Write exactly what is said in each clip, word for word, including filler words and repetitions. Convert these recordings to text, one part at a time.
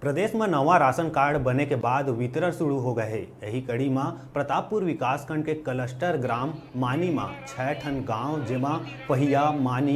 प्रदेश म नवा राशन कार्ड बने के बाद वितरण शुरू हो गए हे। यही कड़ी म प्रतापपुर विकासखंड के क्लस्टर ग्राम मानी म छह ठन गांव, जेमा पहिया, मानी,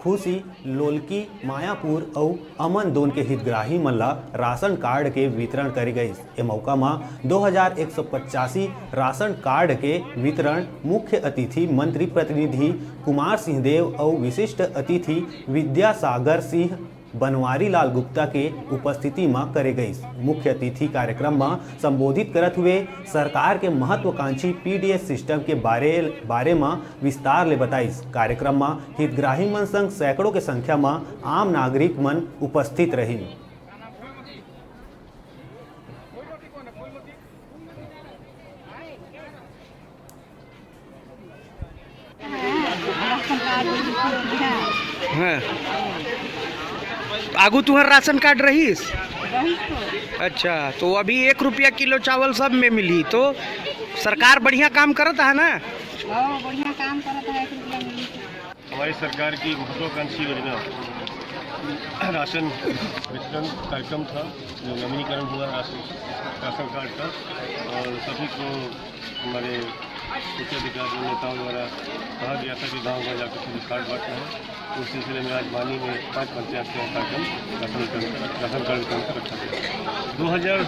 खुशी, लोलकी, मायापुर अउ अमन दोन के हितग्राही मन ला राशन कार्ड के वितरण करे गइस। ए मौका म दो हजार एक सौ पचासी राशन कार्ड के वितरण मुख्य अतिथि मंत्री प्रतिनिधि कुमार सिंह देव अउ विशिष्ट अतिथि विद्यासागर सिंह बनवारी लाल गुप्ता के उपस्थिति म करे गइस। मुख्य अतिथि कार्यक्रम म संबोधित करत हुए सरकार के महत्वाकांक्षी पीडीएस सिस्टम के बारे, बारे म विस्तार ले बताइस। कार्यक्रम म हितग्राही मन संग सैकड़ों के संख्या म आम नागरिक मन उपस्थित रहिन। हाँ। आगू तुहर राशन कार्ड रहीस? रहीस तो। अच्छा, तो अभी एक रुपया किलो चावल सब में मिली, तो सरकार बढ़िया काम करत है ना? हाँ, बढ़िया काम करत है, एक रुपया मिली। हमारी सरकार की महत्वाकांक्षी योजना राशन वितरण कार्यक्रम था, जो नवीनीकरण हुआ राशन, राशन कार्ड का, और सभी को हमारे उच्च अधिकारियों, नेताओं द्वारा कहा गया था कि गांव गांव जाकर सभी कार्ड बांटना है। उस सिलसिले में आज मानी में पांच पंचायत का कार्यक्रम राशन वितरण का, राशन कार्ड वितरण का रखा गया। दो हज़ार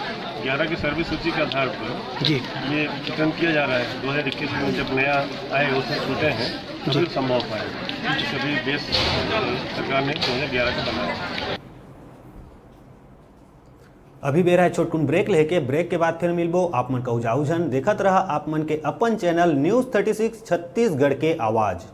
ग्यारह की सर्वे सूची के आधार पर जी। ये वितरण किया जा रहा है। दो हज़ार इक्कीस में जब नया आए, उसमें छूटे हैं, तभी जी। संभव पाए। सभी बेस सरकार ने दो हज़ार ग्यारह का बनाया। अभी बेरा है छोटकुन ब्रेक लेके, ब्रेक के बाद फिर मिलबो। आप मन का उजाऊ झन देखत रहा आप मन के अपन channel news thirty six Chhattisgarh के आवाज़।